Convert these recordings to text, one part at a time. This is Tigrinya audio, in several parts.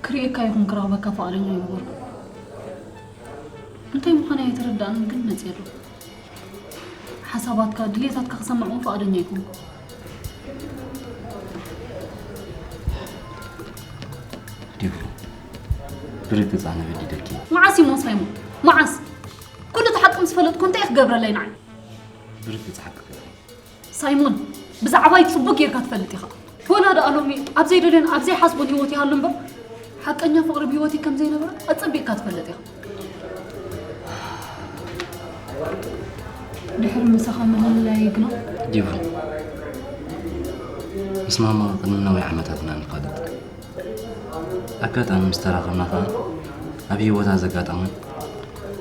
ክርእየካ ይኹን ክረኽበካ ፍቓደኛ ኣይነበርኩ። እንታይ ምዃነይ ኣይተረዳእንን ግን መፅየ ኣለኹ። ሓሳባትካ፣ ድሌታትካ ክሰምዕ እውን ፍቓደኛ ኣይኮንኩ። ዲቡ፣ ብርግፅ ኣነ በዲደኪ። መዓስ እዩ ሞ ሳይሞን? መዓስ? ኩሉ እቲ ሓቂ ምስ ፈለጥኩ እንታይ ክገብረለይ ንዓይ? ብርግፅ ሓቂ ገይሩ። ሳይሞን፣ ብዛዕባይ ጽቡቅ ጌርካ ትፈልጥ ኢኻ። ወላ ደኣ ሎሚ ኣብ ዘይደልዮን ኣብ ዘይሓስቦን ህይወት ይሃሉ እምበር፣ ሓቀኛ ፍቕሪ ብህይወተይ ከም ዘይነበረ ኣጸቢቕካ ትፈልጥ ኢኻ። ድሕሪ ምሳኻ ምልላይ ግና ዲቡ፣ ምስ ማማ ቅድሚ ነዊሕ ዓመታት ኢና ንፋለጥ። ኣጋጣሚ ምስ ተራኸብና ኸኣ ኣብ ህይወታ ዘጋጠመን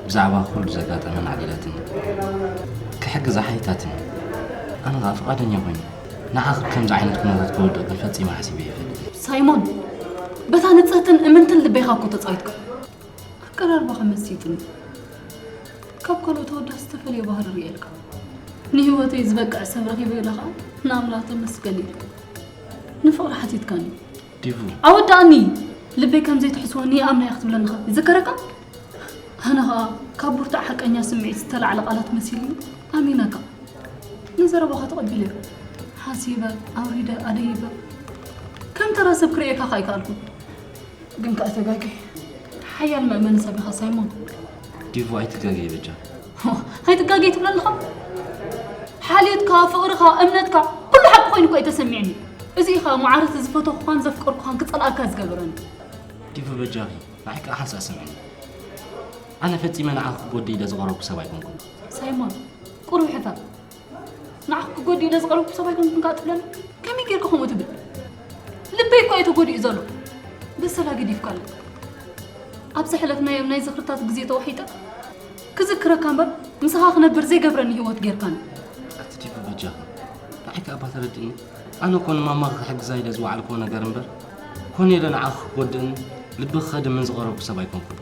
ብዛዕባ ኩሉ ዘጋጠመን ኣዕሊላትኒ። ክሕግዛ ሓቲታትኒ። ኣነ ኸኣ ፍቓደኛ ኮይነ ንዓኺ ከምዚ ዓይነት ኩነታት ክወድቕ ግን ፈጺመ ሓሲበ ኣይፈልጥን። ሳይሞን፣ በታ ንጽህትን እምንትን ልበይኻ እኮ ተጻዊትካ። ኣቀራርባኻ መሲጥኒ። ካብ ካልኦት ኣወዳት ዝተፈለየ ባህሪ ርእየልካ። ንህይወተይ ዝበቅዕ ሰብ ረኺበ ኢለ ኸኣ ንኣምላኽ ተመስገን ኢለ። ንፍቕሪ ሓቲትካኒ። ዲቡ። ኣወዳእኒ። ልበይ ከም ዘይትሕስወኒ ይኣምና እየ ክትብለኒ ኸ ይዝከረካ? ኣነ ኸኣ ካብ ብርቱዕ ሓቀኛ ስምዒት ዝተላዕለ ቃላት መሲሉኒ ኣሚነካ። ንዘረባኻ ተቐቢለ። ሓሲበ፣ ኣውሪደ፣ ኣደይበ። ከም ተራ ሰብ ክርእየካ ኸኣ ኣይከኣልኩን። ግን ከኣ ተጋጊ። ሓያል መእመኒ ሰብ ኢኻ ሳይሞን። ዲቡ ኣይትጋገይ በጃ። ኣይትጋገይ ትብለኒ ኸ? ሓልዮትካ፣ ፍቕርኻ፣ እምነትካ ኩሉ ሓቂ ኮይኑ እኮ እዩ ተሰሚዕኒ። እዚ ኢኻ ማዕረ እቲ ዝፈተኹኻን ዘፍቀርኩኻን ክጸልኣካ ዝገበረኒ። ዲቡ በጃኺ ንዓይ ከኣ ሓንሳእ ስምዕኒ። ኣነ ፈጺመ ንዓኺ ክጎድእ ኢለ ዝቐረብኩ ሰብ ኣይኮንኩን። ሳይሞን ቁሩብ ሕፈር። ንዓኺ ክጎድእ ኢለ ዝቐረብኩ ሰብ ኣይኮንኩን ከኣ ትብለኒ? ከመይ ጌርካ ከምኡ ትብል? ልበይ እኮ እዩ ተጎዲኡ ዘሎ። በሰላ ገዲፍካለይ። ኣብ ዘሕለፍናዮም ናይ ዝኽርታት ግዜ ተዋሒጠ ክዝክረካ እምበር ምሳኻ ክነብር ዘይገብረኒ ህይወት ጌርካኒ። ኣቲ ዲቡ በጃኺ ንዓይ ከኣ እባ ተረድእኒ። ኣነ እኮ ንማማ ክሕግዛ ኢለ ዝወዓልክዎ ነገር እምበር ኮነ ኢለ ንዓኺ ክጎድእን ልብኺ ከድምን ዝቐረብኩ ሰብ ኣይኮንኩን።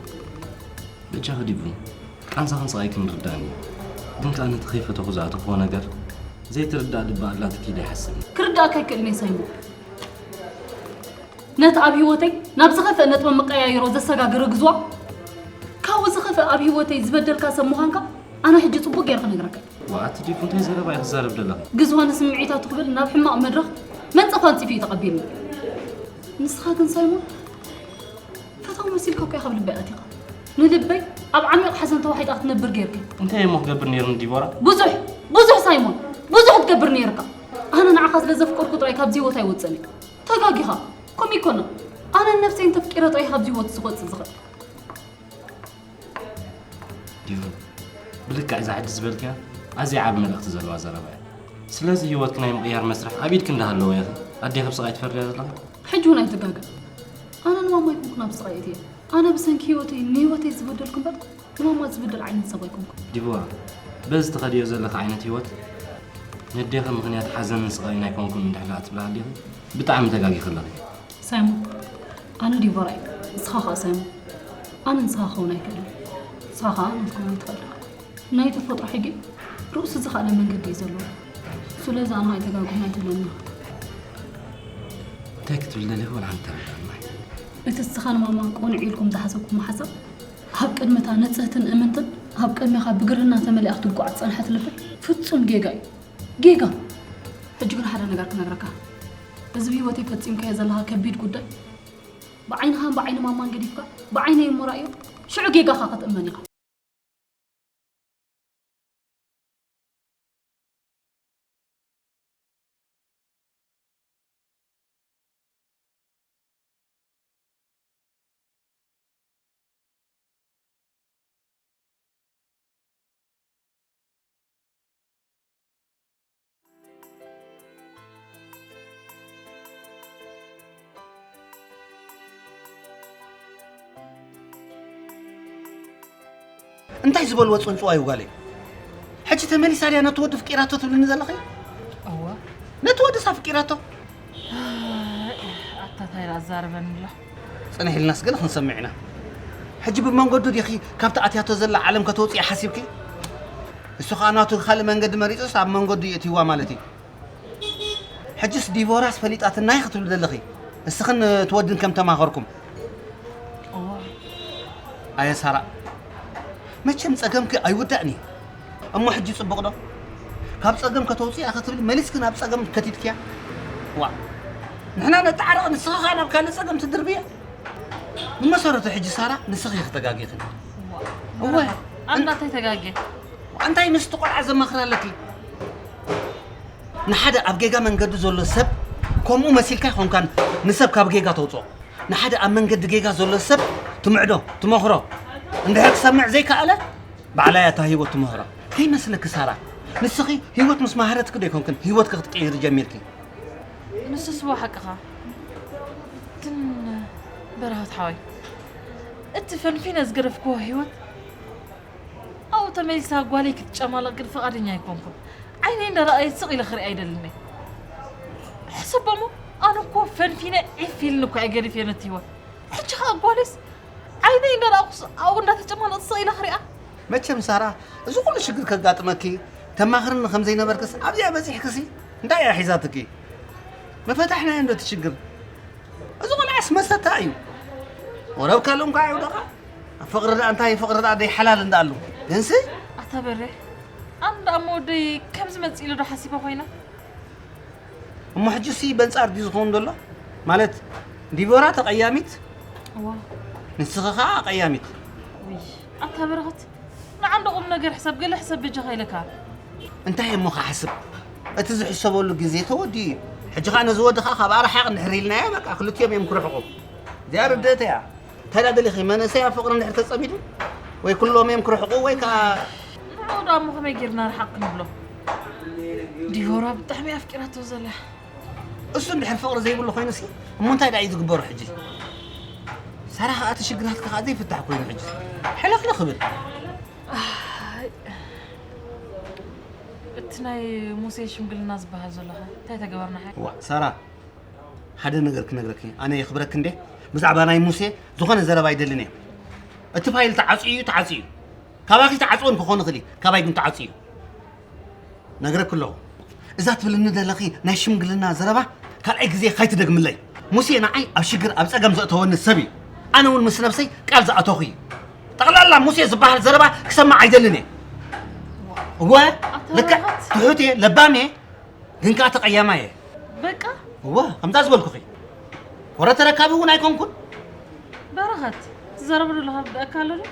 በጃኺ ዲቡ ቃንዛኽን ስቓይክን ይርዳእኒ እዩ። ግን ከኣ ነቲ ከይፈተኹ ዝኣተኽዎ ነገር ዘይትርዳእ ልቢ ኣላትኪ ኢለ ይሓስብ። ክርዳእካ ኣይክእልን እየ ሳይሞን። ነቲ ኣብ ህይወተይ ናብ ዝኸፍእ ነጥቢ መቀያየሮ ዘሰጋገረ ግዝዋ፣ ካብኡ ዝኸፍእ ኣብ ህይወተይ ዝበደልካ ሰብ ምዃንካ ኣነ ሕጂ ጽቡቕ ገይረ ክነግረካ እየ። ዋእ ኣቲ ዲቡ እንታይ ዘረባ እዩ ክዛረብ ዘለኺ? ግዝዋ ንስምዒታቱ ክብል ናብ ሕማቕ መድረኽ መንጸፍ ኣንጺፉ እዩ ተቐቢልኒ። ንስኻ ግን ሳይሞን ፈታዊ መሲልካ እኮ ኢኻ ኣብ ልበይ ኣቲኻ። ንልበይ ኣብ ዓሚቕ ሓዘን ተዋሒጣ ክትነብር ጌርካ። እንታይ እሞ ክገብር ነይሩኒ ዲቦራ? ብዙሕ ብዙሕ ሳይሞን ብዙሕ ትገብር ነይርካ። ኣነ ንዓኻ ስለ ዘፍቀርኩ ጥራይ ካብዚ ህይወት ኣይወጽእን እየ። ተጋጊኻ። ከምኡ ኣይኮነን። ኣነ ንነብሰይ እንተፍቂረ ጥራይ እየ ካብዚ ህይወት እዚ ክወጽእ ዝኽእል። ዲቡ ብልክዕ እዛ ሕጂ ዝበልክያ ኣዝያ ዓቢ መልእኽቲ ዘለዋ ዘረባ እያ። ስለዚ ህይወትኪ ናይ ምቕያር መስርሕ ኣብ ኢድኪ እንዳሃለወ ኢኺ ኣዴኺ ብስቓይ ትፈርድያ ዘለኺ። ሕጂ እውን ኣይትጋገ። ኣነ ንማማ ኣይኮንኩን ኣብ ስቓይ እትየ። ኣነ ብሰንኪ ህይወተይ ንህይወተይ ዝበደልኩ እምበር ንማማ ዝብደል ዓይነት ሰብ ኣይኮንኩን። ዲቦራ በዚ ትኸድዮ ዘለኺ ዓይነት ህይወት ነዴኺ ምኽንያት ሓዘንን ስቓይን ኣይኮንኩን እንድሕር ደኣ ትብሊ ሃሊኺ ብጣዕሚ ተጋጊኺ ኣለኺ። ሳይሞን ኣነ ዲቦራ እየ ንስኻ ኸኣ ሳይሞን ኣነ ንስኻ ክኸውን ኣይክእልን ንስኻ ኸኣ ኣነ ክትከውን ኣይትኽእልን ናይ ተፈጥሮ ሕጊ ርእሱ ዝኸኣለ መንገዲ እዩ ዘለዎ ስለዚ ኣነ ኣይተጋግኹን ኣይትብለኒ እንታይ ክትብል ደሊኺ ወላ ሓንቲ ተረዳእኒ ማይ እቲ ንስኻ ንማማ ቅኑዕ ኢልኩም ዝሓሰብኩሞ ሓሳብ ኣብ ቅድሚ እታ ንጽህትን እምንትን ኣብ ቅድሜኻ ብግርህና ተመሊኣ ክትጓዓዝ ዝጸንሐት ልበይ ፍጹም ጌጋ እዩ ጌጋ ሕጂ ግን ሓደ ነገር ክነግረካ እዚ ብህይወተይ ፈጺምካዮ ዘለኻ ከቢድ ጉዳይ ብዓይንኻን ብዓይኒ ማማን ገዲፍካ ብዓይነይ እሞ ራእዮ ሽዑ ጌጋኻ ክትእመን ኢኻ እንታይ ዝበልዎ ጽንጽዋ እዩ ጓለይ? ሕጂ ተመሊሳ ድያ ነቲ ወዲ ፍቂራቶ ትብልኒ ዘለኺ? እወ ነቲ ወድስ ኣፍቂራቶ? ኣታ ታይ ኣዛርበኒ ኣሎ ጽንሕ ኢልናስ ገለ ክንሰምዕ ኢና። ሕጂ ብመንገዱ ዲኺ ካብቲ ኣትያቶ ዘላ ዓለም ከተውፅኢ ሓሲብኪ? እሱ ኸዓ ናቱ ካልእ መንገዲ መሪፁስ ኣብ መንገዱ የእትይዋ ማለት እዩ። ሕጅስ ዲቦራስ ፈሊጣትና እያ ክትብሊ ዘለኺ? እስኽን እቲ ወድን ከም ተማኸርኩም። ኣየ ሳራ፣ መቸም ጸገምኪ ኣይውዳእን እዩ። እሞ ሕጂ ጽቡቕ ዶ? ካብ ጸገም ከተውጽእያ ክትብሊ መሊስኪ ናብ ጸገም ከቲትክያ? ዋ፣ ንሕና ነተዓርቕ፣ ንስኺ ኸኣ ናብ ካልእ ጸገም ትድርብያ። ብመሰረቱ ሕጂ ሳራ፣ ንስኺ ኢኺ ተጋጊኺ። እወ። ኣና እንታይ ተጋግየ? እንታይ ምስቲ ቆልዓ ዘማኽር ኣለኪ? ንሓደ ኣብ ጌጋ መንገዲ ዘሎ ሰብ ከምኡ መሲልካ ይኾንካን ንሰብ ካብ ጌጋ ተውፅኦ። ንሓደ ኣብ መንገዲ ጌጋ ዘሎ ሰብ ትምዕዶ፣ ትመኽሮ። እንድሕር ክሰምዕ ዘይከኣለ፣ ባዕላ እያ እታ ህይወት ትመኽሮ። ከይመስለኪ ሳራ፣ ንስኺ ህይወት ምስ መሃረትኪ ዶ ኣይኮንክን ህይወትኪ ክትቅይሪ ጀሚርኪ? ንሱስ እዎ ሓቅኻ። ግን በረኸት ሓወይ፣ እቲ ፈንፊነ ዝገደፍክዎ ህይወት ኣብኡ ተመሊሳ ጓለይ ክትጨማለቕ ግን ፍቓደኛ ኣይኮንኩን። ዓይነይ እንዳረኣየ ስቕ ኢለ ክሪኣ ኣይደልን እየ። ሕሰቦ እሞ፣ ኣነ እኮ ፈንፊነ ዒፍ ኢልኒ እኮ እየ ገዲፈዮ ነቲ ህይወት። ሕጂ ኸኣ ጓለይስ ዓይነይ እንዳረኣኹስ ኣብኡ እንዳተጨማለቐት ስቕ ኢለ ክሪኣ። መቸም ሳራ፣ እዚ ኩሉ ሽግር ከጋጥመኪ ተማኽርኒ ከም ዘይነበርክስ ኣብዚኣ በጺሕክሲ እንታይ እያ ሒዛትኪ? ምፈታሕናዮ እንዶ እቲ ሽግር። እዚ ቆልዓስ መሰታ እዩ። ወረብካ ሎም ከዓ ይውደቓ። ፍቕሪ ደኣ እንታይ ፍቕሪ ደኣ ደይ ሓላል እንዳኣሉ። ግንሲ ኣታ በሬ፣ ኣነ ደኣ እሞ ወደይ ከምዚ መጺእ ኢሉ ዶ ሓሲበ ኮይነ? እሞ ሕጂሲ በንጻር ድዩ ዝኸውን ዘሎ? ማለት ዲቦራ ተቐያሚት፣ እዋ። ንስኺ ኸኣ ቀያሚት። ውይ፣ ኣታ በረኸት፣ ንዓ እንዶ ቁም ነገር ሕሰብ፣ ገለ ሕሰብ በጃኻ ኢለካ። እንታይ እሞ ክሓስብ? እቲ ዝሕሰበሉ ግዜ ተወዲኡ እዩ። ሕጂ ኸኣ ነዚ ወዲ ኸኣ ካብ ኣርሓቕ እንድሕር ኢልናዮ፣ በቃ ክልቲኦም እዮም ክርሕቑ። እዚኣ ርድእቲ እያ። እንታይ ደኣ ደሊኺ? መንእሰይ ኣብ ፍቕሪ እንድሕር ተጸሚዱ፣ ወይ ኩሎም እዮም ክርሕቑ፣ ወይ ከኣ ንዕኡ ደኣ እሞ ከመይ ጌርና ርሓቕ ክንብሎ? ዲቦራ ብጣዕሚ ኣፍቂራቶ ዘላ። እሱ እንድሕር ፍቕሪ ዘይብሉ ኮይኑሲ፣ እሞ እንታይ ደኣ እዩ ዝግበሮ ሕጂ? ሳራ ኸኣ እቲ ሽግራትካ ኸኣ ዘይፍታሕ ኮይኑ ሕጂ። ሕልኽልኽ ብል። ኣይ፣ እቲ ናይ ሙሴ ሽምግልና ዝበሃል ዘሎ ኸ እንታይ ተገበርና ሓ? ዋ፣ ሳራ፣ ሓደ ነገር ክነግረኪ፣ ኣነ የኽብረኪ እንዴ? ብዛዕባ ናይ ሙሴ ዝኾነ ዘረባ ኣይደልን እየ። እቲ ፋይል ተዓጽዩ እዩ፣ ተዓጽዩ እዩ። ካባኺ ተዓጽወን ክኾን ይኽእል እዩ፣ ካባይ ግን ተዓጽዩ እዩ። ነግረኪ ኣለኹ። እዛ ትብልኒ ዘለኺ ናይ ሽምግልና ዘረባ ካልኣይ ግዜ ካይትደግምለይ። ሙሴ ንዓይ ኣብ ሽግር ኣብ ጸገም ዘእተወኒ ሰብ እዩ። ኣነ እውን ምስ ነብሰይ ቃል ዝኣተኹ እዩ። ጠቕላላ ሙሴ ዝበሃል ዘረባ ክሰማዕ ኣይደልን እየ። እወ፣ ኣታ ልክዕ በረኸት። ትሑት እየ፣ ለባም እየ፣ ግን ከኣ ተቐያማይ እየ። በቃ። እወ፣ ከምዛ ዝበልኩኺ። ወረ ተረካቢ እውን ኣይኮንኩን። በረኸት፣ ትዛረብ ዘለኻ ርድኣካ ኣሎ ድዩ?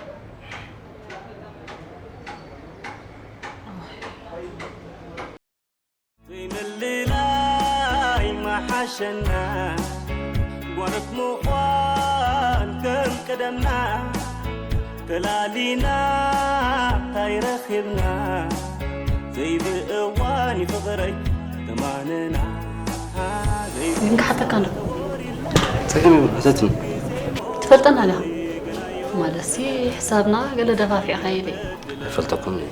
ዘይምልላይ ምሓሸና፣ ጓኖት ምዃን ከም ቀደምና፣ ተላሊና እንታይ ረኺብና? ዘይብእዋን እዩ ፍቕረይ ተማነና። ግን ክሓተካ ኣሎ። ጸገም የብሉ፣ ሕተትኒ። ትፈልጠና ዲኻ? ማለትሲ፣ ሕሳብና ገለ ደፋፊዕካ ኢለ። ኣይፈልጠኩምን እየ።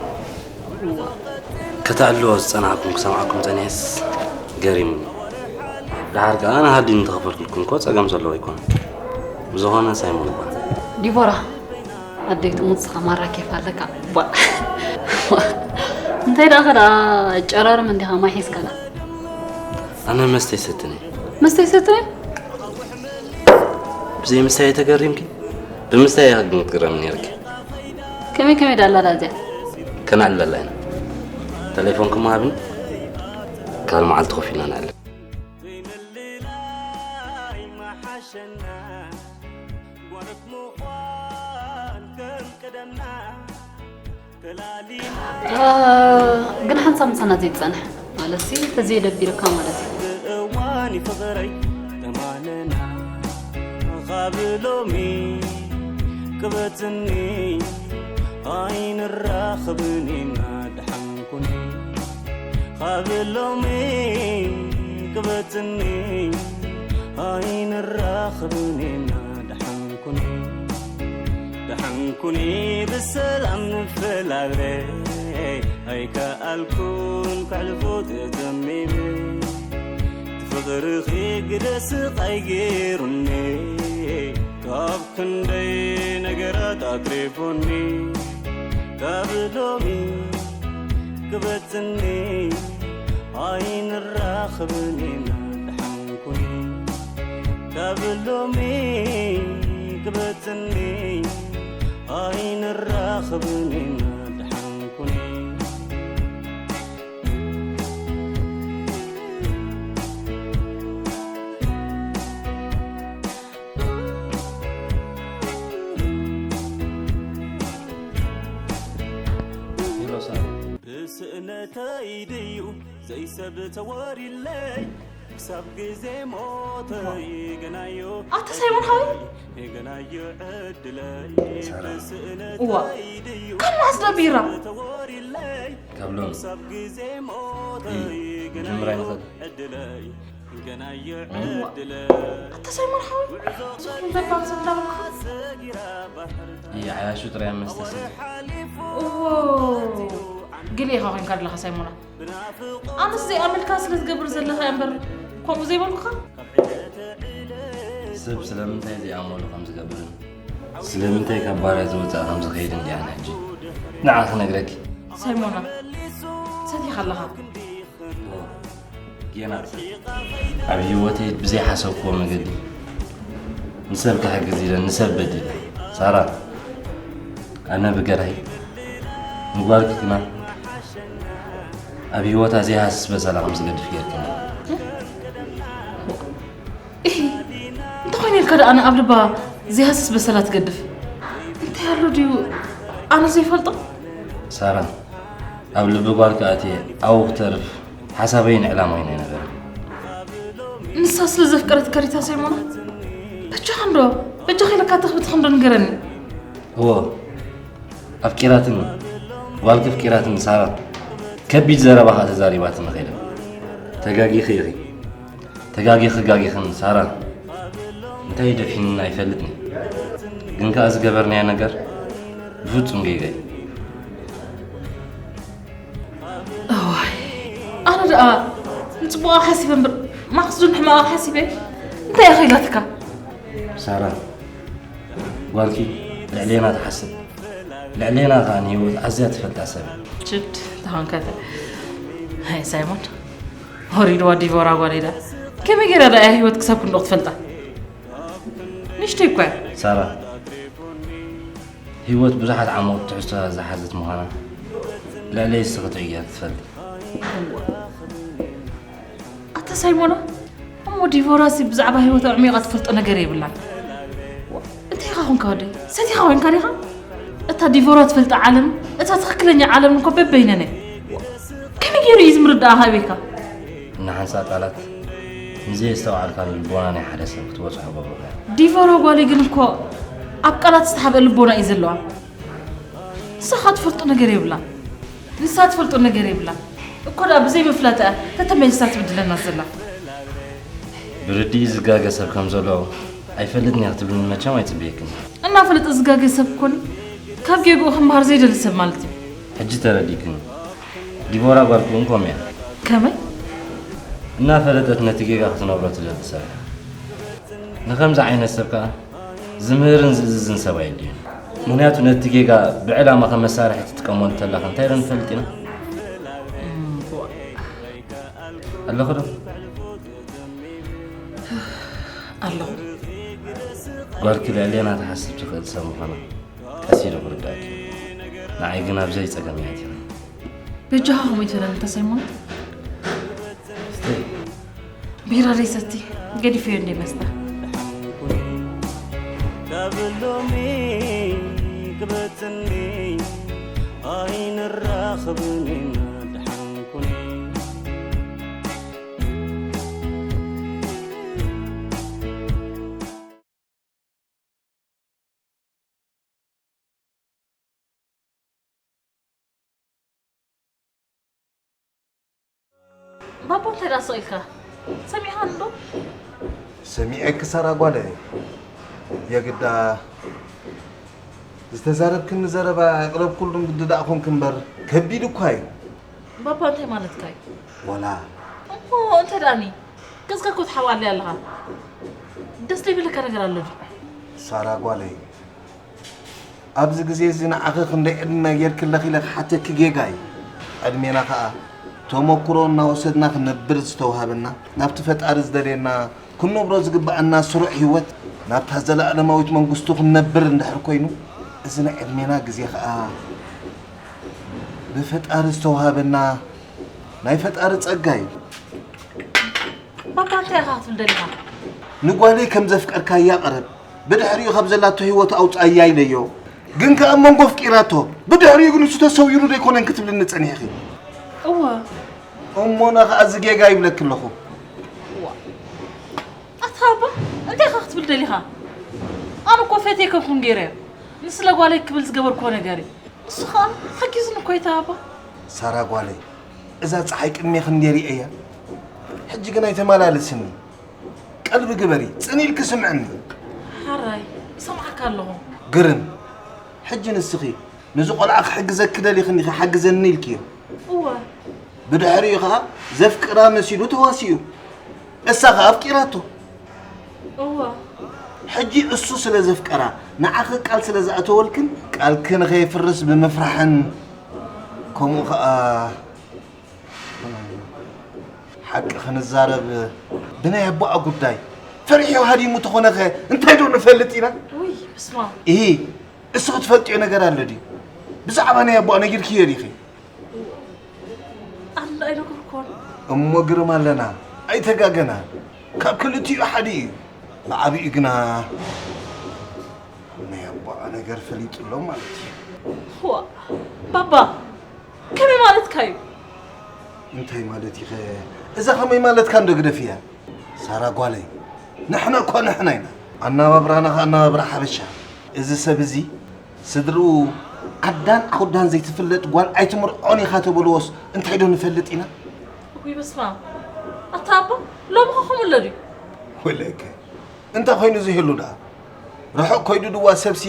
ከተዕልዎ ዝጸናሕኩም ክሰምዓኩም ጸኒሐስ ገሪሙኒ። ደሓር ከኣ ኣነ ሃዲኒ እንተኸፈልኩልኩም እኮ ጸገም ዘለዎ ኣይኮነን። ብዝኾነ ሳይሞን እባ። ዲቦራ፣ ኣደይ ትሙት ስኻ ማራ ኬፍ ኣለካ። ቧ። እንታይ ደኣ ኸ ደኣ ጨራርም እንዲኻ ማይ ሒዝካላ? ኣነ መስተ ይሰትን እየ። መስተ ይሰትን እየ? ብዘይ ምስታይ ተገሪምኪ? ብምስታይ ኢኻ ግን ክትግረሚ ነይርኪ። ከመይ ከመይ ዳላ ዳ እዚኣ? ከነዕልለላ ኢና። ተሌፎንኪ እሞ ሃብኒ። ካልእ መዓልቲ ኮፍ ኢልና ነዕልል። ዘይምልላይ ምሓሸና፣ ጓኖት ምዃን ከም ቀደምና። አ፣ ግን ሓንሳብ ምሳና ዘይትጸንሕ ማለትሲ፣ ተዘየደቢርካ ማለት እዩ። እዋን ፍቕረይ ተማነና፣ ካብ ሎሚ ቅበጽኒ ኣይንራኸብን ኢና፣ ደሓን ኩኒ። ካብ ሎሚ ቅበጽኒ ኣይንራኸብን ኢና፣ ደሓን ኩኒ፣ ደሓን ኩኒ፣ ብሰላም ንፈላለ። ኣይከኣልኩን ከሕልፎ ተጸሚመ፣ ፍቕርኺ ግደ ስቓይ ገይሩኒ፣ ካብ ክንደይ ነገራት ኣትሪፉኒ። ካብ ሎሚ ክበጽኒ ኣይንራኸብን ኢና፣ ደሓን ኩኒ። ካብ ሎሚ ክበጽኒ ኣይንራኸብን ኢና ድሓንኩኒ። ብስእነተይ ድዩ ዘይሰብ ተወሪለይ ክሳብ ግዜ ሞተይ ገናዮ ኣታ ሳይሞን ሓወይ። ገናዮ ዕድለይ ሳራ። ብስእነተይ እዋ። ድዩ ካብ መዓስ ዶ ቢራ? ተወሪለይ ካብ ሎሚ ክሳብ ግዜ ሞተይ እዩ። ገናዮ ምጅምራይ ንኽእል። ዕድለይ ገናዮ ዕድለይ ኣታ ሳይሞን ሓወይ። ዞኹም ዘባብ ሰብ እንዳበልኩ። ይዓያሹ ጥራይ መስተ ሰትዩ። እዎ። ግን ኢኻ ኮይንካ ኣለኻ ሳይሞና። ኣነስ ዘይኣመልካ ስለ ዝገብር ዘለኻ እያ እምበር፣ ከምኡ ዘይበልኩኻ። ሰብ ስለምንታይ ዘይኣመሉ ከም ዝገብርን ስለምንታይ ካብ ባርያ ዝወፅኣ ከም ዝኸይድን ድያ ኣነ ሕጂ ንዓ ክነግረኪ። ሳይሞና፣ ሰቲኻ ኣለኻ። ጌና ኣብ ህይወተይ ብዘይሓሰብክዎ መገዲ ንሰብ ክሕግዝ ኢለ ንሰብ በዲለ። ሳራ፣ ኣነ ብገርሂ ንጓልኪ ግና ኣብ ህይወታ ዘይሃስስ በሰላ ከም ዝገድፍ ጌርክኒ። እሂ፣ እንተኾይነ ኢልካ ደኣ ንኣብ ልባ ዘይሃስስ በሰላ ትገድፍ? እንታይ ኣሎ ድዩ ኣነ ዘይፈልጦ? ሳራ፣ ኣብ ልቢ ጓልኪ ኣትየ ኣብኡ ክተርፍ ሓሳበይን ዕላማይን ኣይነበረን። ንሳ ስለ ዘፍቀረትካ ዲታ ሳይሞና? በጃኻ እንዶ፣ በጃኻ ኢለካ ተኽብትኻ እንዶ ንገረኒ። እዎ፣ ኣፍቂራትኒ፣ ጓልኪ ኣፍቂራትኒ ሳራ። ከቢድ ዘረባ ኸኣ ተዛሪባትኒ ኸይዳ። ተጋጊኺ ኢኺ። ተጋጊኺ ጋጊኽኒ ሳራ። እንታይ ደፊንና ኣይፈልጥን። ግን ከኣ ዝገበርናዮ ነገር ብፍጹም ጌጋ እዩ። እዋይ፣ ኣነ ደኣ ንጽቡቓ ሓሲበ እምበር ማኽስዱን ሕማቓ ሓሲበ እንታይ እያ ኸይላትካ? ሳራ፣ ጓልኪ ልዕሌና ትሓስብ፣ ልዕሌና ከኣ ንህይወት ኣዝያ ትፈልጣ ሰብ እያ። ችድ ተኾንካተ። ሃይ ሳይሞን፣ ወሪድዋ ዲቮራ ጓለይ ደኣ። ከመይ ገይራ ደኣ እያ ህይወት ክሳብ ክንድኡ ክትፈልጣ? ንእሽተይ እኳ እያ። ሳራ፣ ህይወት ብዙሓት ዓሞት ትሕዝቶታት ዝሓዘት ምዃና ልዕለይ እስኺ ትዕግያ ትፈልጢ። ኣታ ሳይሞና፣ እሞ ዲቮራሲ ብዛዕባ ህይወት ኣዕሚቓ ትፈልጦ ነገር የብላን። ዋ፣ እንታይ ኢኻ ኾንካ ወደይ? ሰቲኻ ኮይንካ ዲኻ? እታ ዲቮራ ትፈልጣ ዓለም፣ እታ ትኽክለኛ ዓለም እኮ በበይነን እያ። ዋ፣ ከመይ ገይሩ እዩ ዝምርዳኣ ሃበይካ? እና ሓንሳእ ቃላት ንዘየስተውዓልካሉ ልቦና ናይ ሓደ ሰብ ክትበጽሖ ገብሩኻ እያ። ዲቮራ ጓለይ ግን እኮ ኣብ ቃላት ዝተሓብአ ልቦና እዩ ዘለዋ። ንስኻ ትፈልጦ ነገር የብላን። ንሳ ትፈልጦ ነገር የብላን። እኮ ደኣ ብዘይ ምፍላጥ እያ ተተመሊሳ ትብድለና ዘላ። ብርድኢ ዝጋገ ሰብ ከም ዘሎ ኣይፈልጥን እየ ክትብልኒ መቸም ኣይጽበየክን። እናፈለጠ ዝጋገ ሰብ ኮኒ ካብ ጌግኡ ክመሃር ዘይደሊ ሰብ ማለት እዩ። ሕጂ ተረዲእክኒ። ዲቦራ ጓልክውን ከምኡ እያ። ከመይ? እናፈለጠት ነቲ ጌጋ ክትነብሮ ትደሊ ሰብ እያ። ንኸምዚ ዓይነት ሰብ ከኣ ዝምህርን ዝእዝዝን ሰብ ኣየድልዮን። ምኽንያቱ ነቲ ጌጋ ብዕላማ ከም መሳርሒ ትጥቀመሉ እንተላኻ እንታይ ዶ ንፈልጥ ኢና? እም፣ ዋ። ኣለኹ ዶ? ኣለኹ። ጓልኪ ልዕሌና ትሓስብ ትኽእል ሰብ ምዃና ቀስ ኢሉ ክርዳእኪ። ንዓይ ግን ኣብ ዘይጸገም እያ ኣእቲኻ። በጃኻ ከምኡ ኣይትበለኒ ተሰይሙና። ስተይ። ቢራ ደይሰቲ ገዲፈዮ እንደ መስተ። ካብ ሎሚ ክበጽኒ ኣይንራኸብን ኢና ድሓን ኩኒ። ባቦ እንታይ ደኣ ስቕ ኢልካ? ሰሚዕኻኒ ዶ? ሰሚዐኪ ሳራ ጓለይ። የግዳ ዝተዛረብክኒ ዘረባ የቕረብኩሉ ግዲ ደኣ ኾንኪ እምበር ከቢድ እኳ እዩ። ባባ እንታይ ማለትካ እዩ? ወላ እሞ እንተ ደኣኒ ገጽካ እኮ ትሓባለይ ኣለኻ። ደስ ዘይብለካ ነገር ኣሎ ድዩ? ሳራ ጓለይ፣ ኣብዚ ግዜ እዚ ንዓኺ ክንደይ ዕድመ ጌርኪ ኣለኺ ኢለ ክሓተኪ ጌጋ እዩ። ዕድሜና ኸኣ ተመኩሮ እናወሰድና ክንነብር ዝተውሃበና፣ ናብቲ ፈጣሪ ዝደልየና ክንነብሮ ዝግብኣና ስሩዕ ህይወት፣ ናብታ ዘለኣለማዊት መንግስቱ ክንነብር እንድሕር ኮይኑ፣ እዚ ናይ ዕድሜና ግዜ ኸኣ ብፈጣሪ ዝተዋሃበና ናይ ፈጣሪ ጸጋ እዩ። ባባ፣ እንታይ ኢኻ ክትብል ደሊኻ? ንጓለይ ከም ዘፍቀርካያ ቅረብ፣ ብድሕሪኡ ካብ ዘላቶ ህይወት ኣውጽኣያ ኢለዮ። ግን ከኣ ኣብ መንጎ ኣፍቂራቶ፣ ብድሕሪኡ ግን ንሱ ተሰዊሩ ደይኮነን ክትብልኒ ጸኒሕኺ። እወ። እሞና ከኣ እዚ ጌጋ ይብለኪ ኣለኹ። ኣታ ኣባ፣ እንታይ ኢኻ ክትብል ደሊኻ? ኣነ እኮ ፈትየ ከኩን ገይረዮ። ንስለ ጓለይ ክብል ዝገበርክዎ ነገር እዩ። እሱ ኸኣ ሓጊዙኒ እኮ እዩ ኣባ። ሳራ ጓለይ፣ እዛ ጸሓይ ቅድሜ ክንደይ ርእየያ? ሕጂ ግን ኣይተመላልስኒ። ቀልቢ ግበሪ፣ ጽን ኢልኪ ስምዕኒ። ሓራይ፣ ይሰምዓካ ኣለኹ። ግርም፣ ሕጂ ንስኺ ነዚ ቆልዓ ክሕግዘኪ ደሊኽኒ ኢኺ ሓግዘኒ ኢልክዮ። እወ። ብድሕሪኡ ኸኣ ዘፍቅራ መሲሉ ተዋሲኡ። እሳ ኸኣ ኣፍቂራቶ። እወ። ሕጂ እሱ ስለ ዘፍቀራ ንዓኺ ቃል ስለ ዝኣተወልክን ቃልኪ ንኸየፍርስ ብምፍራሕን ከምኡ ኸኣ ሓቂ ክንዛረብ ብናይ ኣቦኣ ጉዳይ ፈሪሑ ሃዲሙ ተኾነኸ እንታይ ዶ ንፈልጥ ኢና? ውይ፣ በስመ ኣብ። እሂ፣ እሱ ክትፈልጥዮ ነገር ኣሎ ድዩ? ብዛዕባ ናይ ኣቦኣ ነጊርክዮ ዲኺ? ኣነ ኣይነገርኩዎን። እሞ ግርም ኣለና፣ ኣይተጋገና። ካብ ክልቲኡ ሓደ እዩ። ብዓቢኡ ግና ናይ ኣቦኣ ነገር ፈሊጡ ኣሎ ማለት እዩ። ዋ፣ ባባ፣ ከመይ ማለትካ እዩ? እንታይ ማለት ኢኸ? እዛ ከመይ ማለትካ እንዶ ግደፍያ። ሳራ ጓለይ፣ ንሕና እኮ ንሕና ኢና። ኣነባብራና ከኣ ኣነባብራ ሓበሻ። እዚ ሰብ እዚ ስድርኡ ዓዳን ዓውዳን ዘይትፍለጥ ጓል ኣይትምርዖን ኢኻ ተበልዎስ እንታይ ዶ ንፈልጥ ኢና? ውይ በስመ ኣብ። ኣታ ኣባ፣ ሎሚ ኸ ከምኡ ኣሎ ድዩ? ወለከ እንታይ ኮይኑ ዝህሉ ደኣ? ርሑቕ ኮይዱ ድዋ ሰብሲ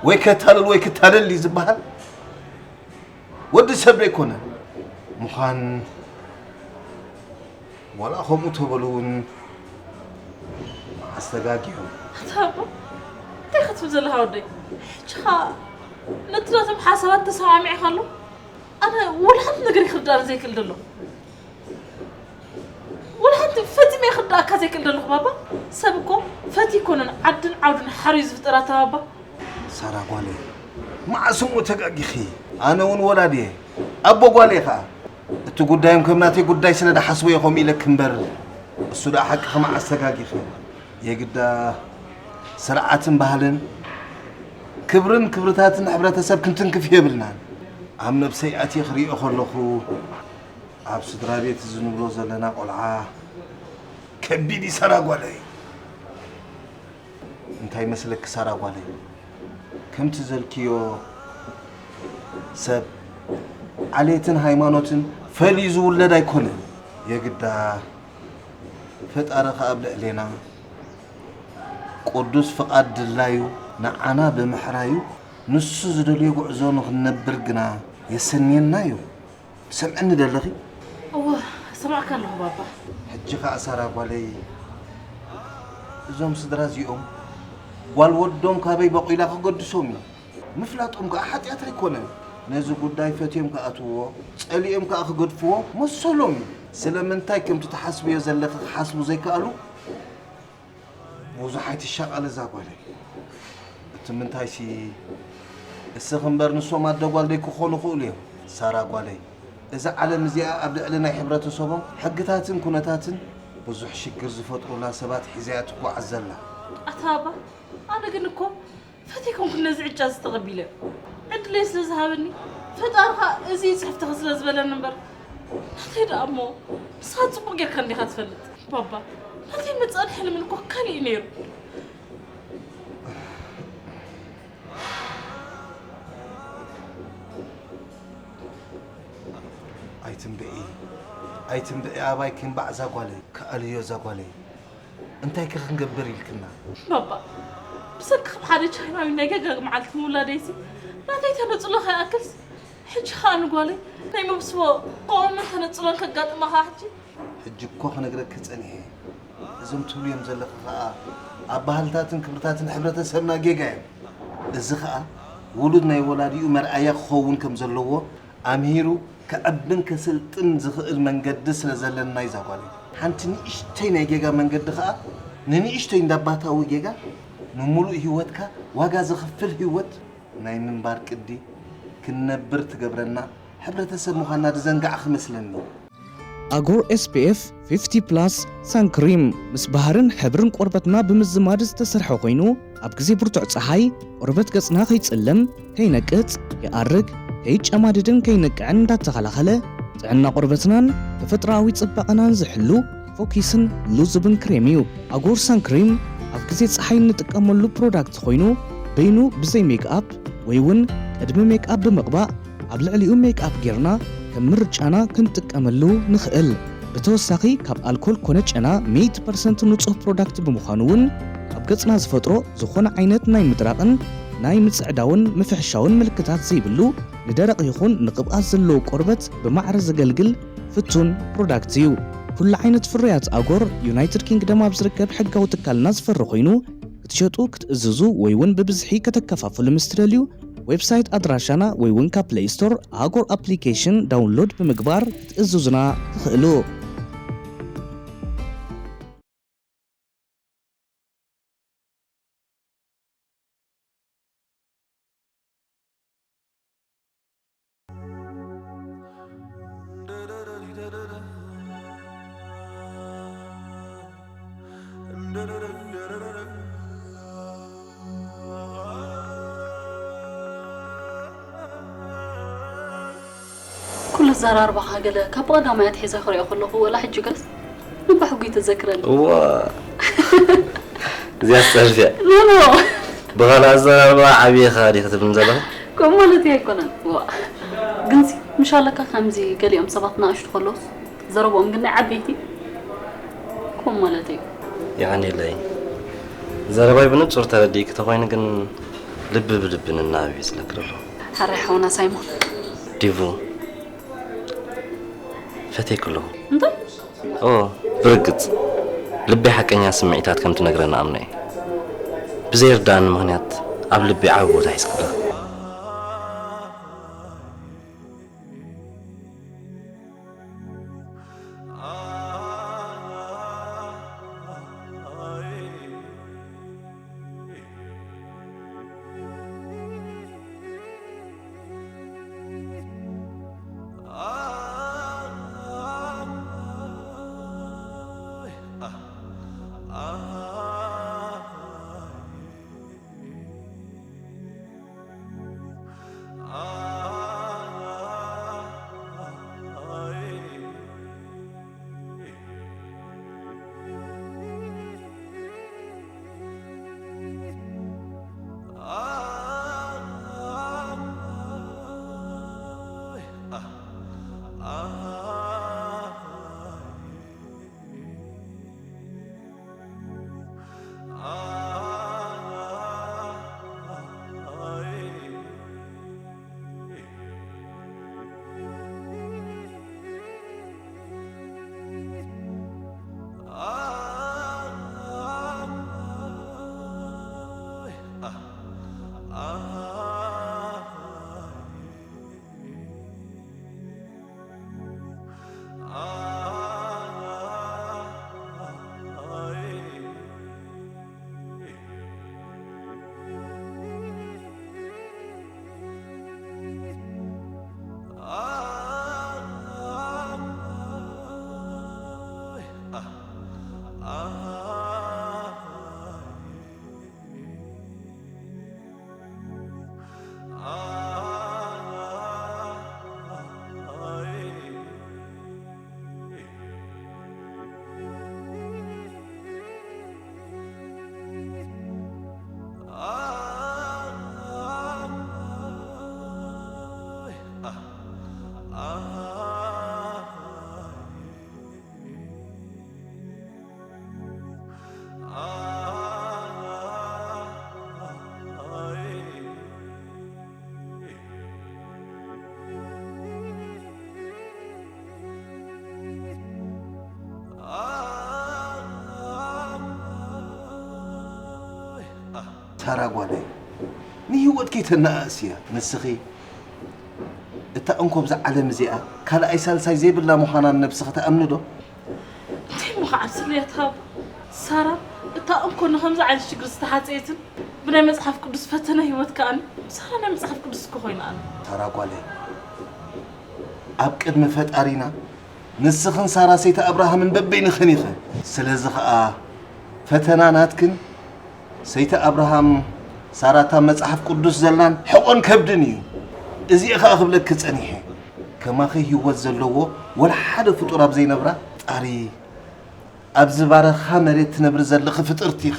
ወይ ከታልል ወይ ክታለል እዩ ዝበሃል? ወዲ ሰብ ዶ ኣይኮነን? ምዃን ዋላ ከምኡ ተበሉ እውን ኣስተጋጊዮም። ኣታ ኣቦ፣ እንታይ ክትብል ዘለኻ ወደይ? ሕጂ ኸኣ ነቲ ናቶም ሓሳባት ተሰማሚዕካ ኣሎ? ኣነ ወላ ሓንቲ ነገር ክርዳእኒ ዘይክእል ደሎ። ወላ ሓንቲ ፈጺመ ክርዳእካ ዘይክእል ደለኹ ባባ። ሰብ እኮ ፈትዩ ኣይኮነን ዓድን ዓውድን ሓርዩ ዝፍጠር ኣታ ባባ። ሳራ ጓለይ፣ መዓስ እሞ ተጋጊኺ? ኣነ እውን ወላዲ እየ፣ ኣቦ ጓለይ ኸዓ። እቲ ጉዳዮም ከም ናተይ ጉዳይ ስለ ዝሓስቦ እየ ከምኡ ኢለኪ እምበር፣ እሱ ደኣ ሓቅኺ መዓስ ተጋጊኺ? የግዳ ስርዓትን ባህልን ክብርን ክብርታትን ሕብረተሰብ ክንትንክፍ የብልናን። ኣብ ነብሰይ ኣትየ ክሪኦ ከለኹ፣ ኣብ ስድራ ቤት እዚ ንብሎ ዘለና ቆልዓ ከቢድ እዩ ሳራ ጓለይ። እንታይ መስለኪ ሳራ ጓለይ፣ ከምቲ ዘልክዮ ሰብ ዓሌትን ሃይማኖትን ፈልዩ ዝውለድ ኣይኮነን። የግዳ ፈጣሪ ከኣ ኣብ ልዕሌና ቅዱስ ፍቓድ ድላዩ ንዓና ብምሕራዩ ንሱ ዝደልዮ ጉዕዞ ንኽንነብር ግና የሰንየና እዩ። ትሰምዕኒ ደለኺ? እወ፣ እሰምዓካ ኣለኹ ባባ። ሕጂ ኸኣ ሳራ ጓለይ፣ እዞም ስድራ እዚኦም ጓል ወዶም ካበይ በቒላ ክገድሶም እዩ። ምፍላጦም ከኣ ሓጢኣት ኣይኮነን። ነዚ ጉዳይ ፈትዮም ክኣትውዎ፣ ጸሊኦም ከኣ ክገድፍዎ መሰሎም እዩ። ስለምንታይ ከምቲ ትሓስብዮ ዘለኺ ክሓስቡ ዘይከኣሉ? ብዙሕ ኣይትሻቐሊ እዛ ጓለይ። እቲ ምንታይሲ እስኺ እምበር ንሶም ኣደ ጓል ደይክኾኑ ይኽእሉ እዮም። ሳራ ጓለይ፣ እዛ ዓለም እዚኣ ኣብ ልዕሊ ናይ ሕብረተሰቦም ሕግታትን ኩነታትን ብዙሕ ሽግር ዝፈጥሩላ ሰባት ሒዛ'ያ ትጓዓዝ ዘላ። ኣታ ኣባ፣ ኣነ ግን እኮ ፈትየ ኣይኮንኩን ነዚ ዕጫ እዚ ተቐቢለ። ዕድለይ ስለ ዝሃበኒ፣ ፈጣሪ ኸኣ እዚ እዩ ጽሕፍትኺ ስለ ዝበለኒ እምበር፣ ናተይ ደኣ እሞ ንስኻ ጽቡቕ ጌርካ እንዲኻ ትፈልጥ። ባባ፣ ናተይ መጻእን ሕልምን እኮ ካልእ እዩ ነይሩ። ኣይትንብዒ፣ ኣይትንብዒ ኣባይ ክንባዕ እዛ ጓለይ፣ ክኣልዮ እዛ ጓለይ። እንታይ ከ ክንገብር ኢልክና? ባባ፣ ብሰንክኻ ሓደ ቻይናዊ ናይ ገጋግ መዓልቲ ምውላደይሲ ናተይ ተነጽሎ ከይኣክልስ፣ ሕጂ ኸኣ ንጓለይ ናይ መብስቦ ከምኡ'ውን ተነጽሎን ከጋጥማ ኸኣ ሕጂ። ሕጂ እኮ ክነግረኪ ጸኒሐ። እዞም ትብልዮም ዘለኺ ኸኣ ኣብ ባህልታትን ክብርታትን ሕብረተሰብና ጌጋ እዮም። እዚ ኸኣ ውሉድ ናይ ወላዲኡ መርኣያ ክኸውን ከም ዘለዎ ኣምሂሩ ከዕብን ከሰልጥን ዝኽእል መንገዲ ስለ ዘለና እዩ እዛ ጓለይ። ሓንቲ ንእሽተይ ናይ ጌጋ መንገዲ ኸኣ ንንእሽተይ እንዳባታዊ ጌጋ ንምሉእ ህይወትካ ዋጋ ዘኽፍል ህይወት ናይ ምንባር ቅዲ ክንነብር ትገብረና ሕብረተሰብ ምዃንና ዝዘንጋዕኺ መስለኒ። ኣጎር S P F fifty plus sun cream ምስ ባህርን ሕብርን ቆርበትና ብምዝማድ ዝተሰርሐ ኮይኑ ኣብ ግዜ ብርቱዕ ጸሓይ ቆርበት ገጽና ከይጽልም፣ ከይነቅጽ፣ ከይኣርግ፣ ከይጨማደድን ከይነቅዕን እንዳተኸላኸለ ጥዕና ቆርበትናን ተፈጥሮኣዊ ጽባቐናን ዝሕሉ ፎኪስን ሉዙብን ክሬም እዩ። ኣጎር ሳን ክሬም ኣብ ግዜ ጸሓይ እንጥቀመሉ ፕሮዳክት ኮይኑ በይኑ ብዘይ ሜክኣፕ ወይ እውን ቅድሚ ሜክኣፕ ብምቕባእ ኣብ ልዕሊኡ ሜክኣፕ ጌርና ከም ምርጫና ክንጥቀመሉ ንኽእል። ብተወሳኺ ካብ ኣልኮል ኮነ ጨና ሚእቲ ፐርሰንት ንጹህ ፕሮዳክት ብምዃኑ እውን ኣብ ገጽና ዝፈጥሮ ዝኾነ ዓይነት ናይ ምድራቕን ናይ ምጽዕዳውን ምፍሕሻውን ምልክታት ዘይብሉ ንደረቕ ይኹን ንቅብኣት ዘለዎ ቆርበት ብማዕረ ዘገልግል ፍቱን ፕሮዳክት እዩ። ኩሉ ዓይነት ፍርያት ኣጎር ዩናይትድ ኪንግደም ኣብ ዝርከብ ሕጋዊ ትካልና ዝፈሪ ኮይኑ ክትሸጡ ክትእዝዙ ወይ እውን ብብዝሒ ከተከፋፍሉ ምስ ትደልዩ ዌብሳይት ኣድራሻና ወይ እውን ካብ ፕሌይ ስቶር ኣጎር ኣፕሊኬሽን ዳውንሎድ ብምግባር ክትእዝዙና ትኽእሉ። ኩሉ ኣዘራርባኻ ገለ ካብ ብቐዳማይ ኣትሒዘ ክሪኦ ከለኹ ወላ ሕጂ ገለስ እባ ሕጉይ ተዘክረኒ። እዋ እዚኣ ትጸርፍ እያ። ኖ ኖ ብኻልእ ኣዘራርባ ዓብየ ኸኣ ዲኺ ትብልኒ ዘለኺ? ከምኡ ማለት ኣይኮነን። ዋ ግንሲ ምሽ ኣለካ ከምዚ ገሊኦም ሰባት ንኣሽቱ ከለውስ ዘረብኦም ግን ናይ ዓበይቲ ከምኡ ማለት እዩ። የቐንየለይ። ዘረባይ ብንጹር ተረዲእኪ ተኾይኑ ግን ልቢ ብልቢ ንናበብ እዩ ዝለክለሎ። ሓራይ ሓውና ሳይሞን ዲቡ ፈትየኪ ኣለኹ። እንታይ ኦ ብርግጽ ልበይ ሓቀኛ ስምዒታት ከም ትነግረኒ ኣምነ እየ። ብዘይርድኣኒ ምኽንያት ኣብ ልበይ ዓቢ ቦታ ሒዝኪ ኣለኺ። ሳራ ጓለይ፣ ንህይወት ከይተነኣእስያ። ንስኺ እታ እንኮ ኣብዛ ዓለም እዚኣ ካልኣይ ሳልሳይ ዘይብላ ምዃና ንነብስኺ ትኣምኒ ዶ? እንታይ እሞ ክዓብስለያ ትሃባ? ሳራ እታ እንኮ ንኸምዚ ዓይነት ሽግር ዝተሓፀየትን ብናይ መጽሓፍ ቅዱስ ፈተነ ህይወት ከኣኒ ሳራ ናይ መጽሓፍ ቅዱስ እኮ ኮይና ኣላ። ሳራ ጓለይ፣ ኣብ ቅድሚ ፈጣሪና ንስኽን ሳራ ሰይቲ ኣብርሃምን በበይንኽን ኢኽን። ስለዚ ኸኣ ፈተና ናትክን ሰይቲ ኣብርሃም ሳራ እታ መጽሓፍ ቅዱስ ዘላን ሕቖን ከብድን እዩ። እዚኣ ኸኣ ክብለኪ ጸኒሐ፣ ከማኺ ህይወት ዘለዎ ወላ ሓደ ፍጡር ኣብ ዘይነብራ ጣሪ ኣብ ዝባረኻ መሬት ትነብሪ ዘለኺ ፍጥርቲ ኢኺ።